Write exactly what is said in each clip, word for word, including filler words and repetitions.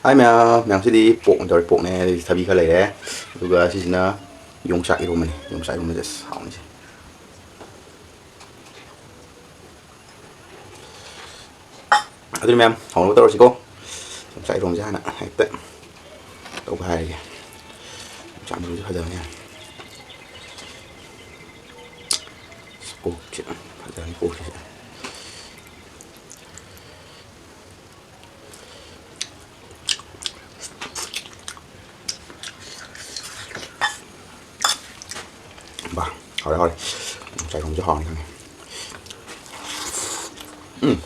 ꯍꯥꯏ ꯃꯌꯥꯝ, ꯃꯌꯥꯝꯁꯤꯗꯤ ꯄꯣꯛ ꯑꯣꯏꯅ ꯇꯧꯔꯦ, ꯄꯣꯛꯅꯦ, ꯑꯗꯩ ꯊꯕꯤ ꯈꯔ ꯂꯩꯔꯦ, ꯑꯗꯨꯒ ꯁꯤꯁꯤꯅ ꯌꯣꯡꯆꯥꯛ ꯏꯔꯣꯝꯕꯅꯤ꯫ ꯌꯣꯡꯆꯥꯛ ꯏꯔꯣꯝꯕꯁꯦ ꯑꯁ ꯍꯥꯎꯅꯤꯁꯦ꯫ ꯑꯗꯨꯗꯤ ꯃꯌꯥꯝ ꯍꯧꯅꯕ ꯇꯧꯔꯁꯤꯀꯣ꯫ ꯌꯣꯡꯆꯥꯛ ꯏꯔꯣꯝꯕꯁꯦ ꯍꯥꯟꯅ ꯍꯦꯛꯇ ꯇꯧꯕ ꯍꯥꯏꯔꯒꯦ꯫ ꯌꯣꯡꯆꯥꯛ ꯃꯔꯨꯁꯦ ꯐꯖꯕꯅꯦ꯫ ꯑꯁ ꯀꯣꯛꯁꯦ ꯐꯖꯔꯅꯤ ꯀꯣꯛꯁꯤꯁꯨ꯫ ꯕꯥ, ꯍꯥꯎꯔꯦ, ꯍꯥꯎꯔꯦ꯫ ꯆꯥꯏꯈꯨꯝꯁꯦ ꯍꯥꯎꯔꯅꯤ ꯈꯪꯉꯦ꯫ ꯎꯝ,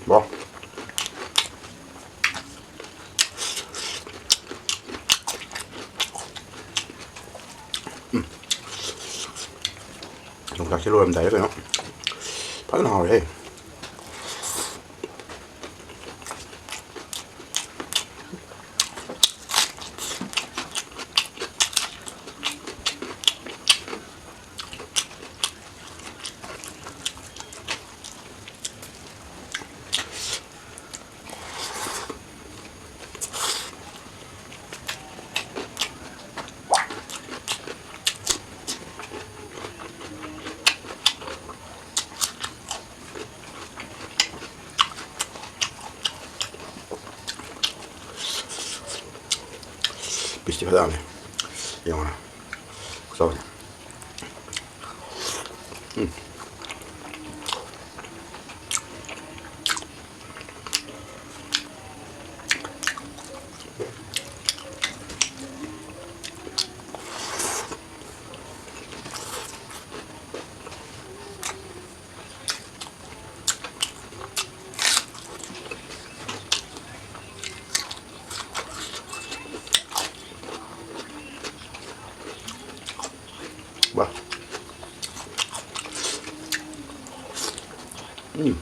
ꯕꯥ꯫ ꯎꯝ꯫ ꯌꯣꯡꯆꯥꯛꯁꯦ ꯂꯣꯏꯔꯝꯗꯥꯏꯗ ꯀꯩꯅꯣ ꯐꯖꯅ ꯍꯥꯎꯔꯦꯍꯦ꯫ ꯄꯤꯁꯇꯤ ꯐꯖꯕꯅꯦ꯫ ꯌꯦꯡꯉꯣꯅꯦ꯫ ꯈꯨꯆꯥꯎꯁꯦ꯫ ꯎꯝ꯫ ꯋꯥ꯫ ꯎꯝ꯫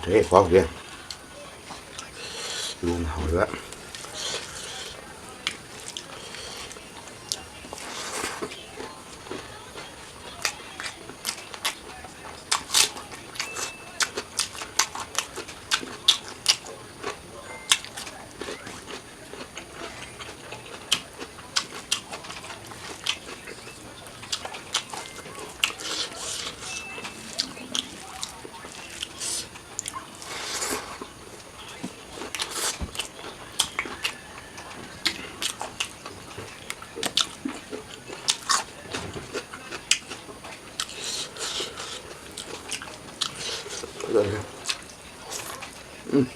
ꯍꯦ ꯈꯨꯍꯥꯎꯁꯦ꯫ ꯏꯔꯣꯟꯕ ꯍꯥꯎꯔꯤꯕ꯫ ꯐꯖꯔꯦ꯫ ꯎꯝ꯫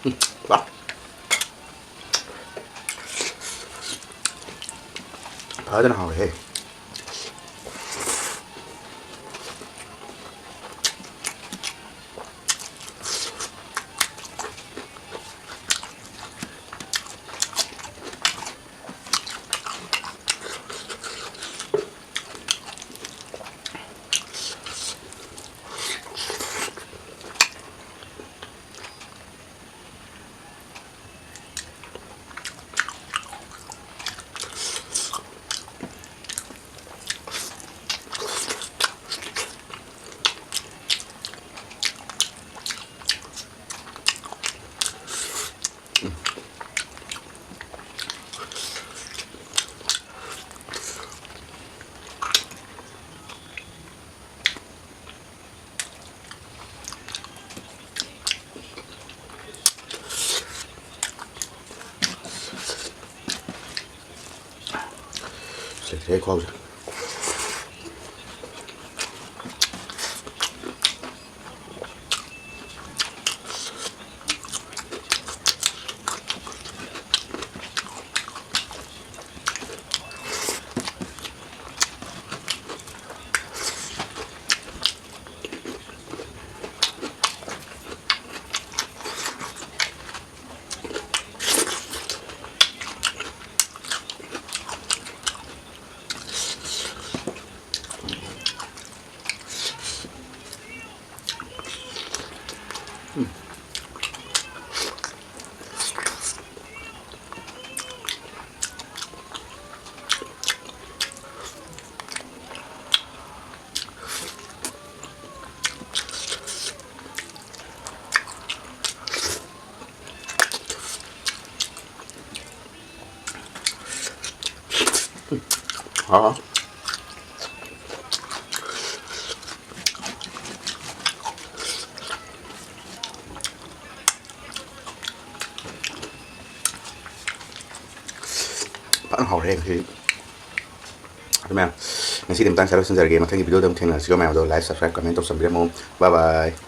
ꯎꯝ, ꯋꯥ꯫ ꯐꯖꯅ ꯍꯥꯎꯔꯦꯍꯦ꯫ ꯁꯦ, ꯁꯦ, ꯈ꯭ꯋꯥꯎꯁꯦ꯫ ꯍꯥꯎ꯫ ꯐꯖꯅ ꯍꯥꯎꯔꯦ ꯉꯁꯤ꯫ ꯑꯗꯨ ꯃꯌꯥꯝ, ꯉꯁꯤꯗꯤ ꯃꯇꯥꯡ ꯁ꯭ꯋꯥꯏꯗ ꯂꯣꯏꯁꯤꯟꯖꯔꯒꯦ꯫ ꯃꯊꯪꯒꯤ video ꯗ ꯑꯃꯨꯛ ꯊꯦꯡꯅꯔꯁꯤꯀꯣ꯫ ꯃꯌꯥꯝꯗꯣ like, subscribe, comment ꯇꯧꯁꯟꯕꯤꯔꯝꯃꯣ꯫ Bye bye꯫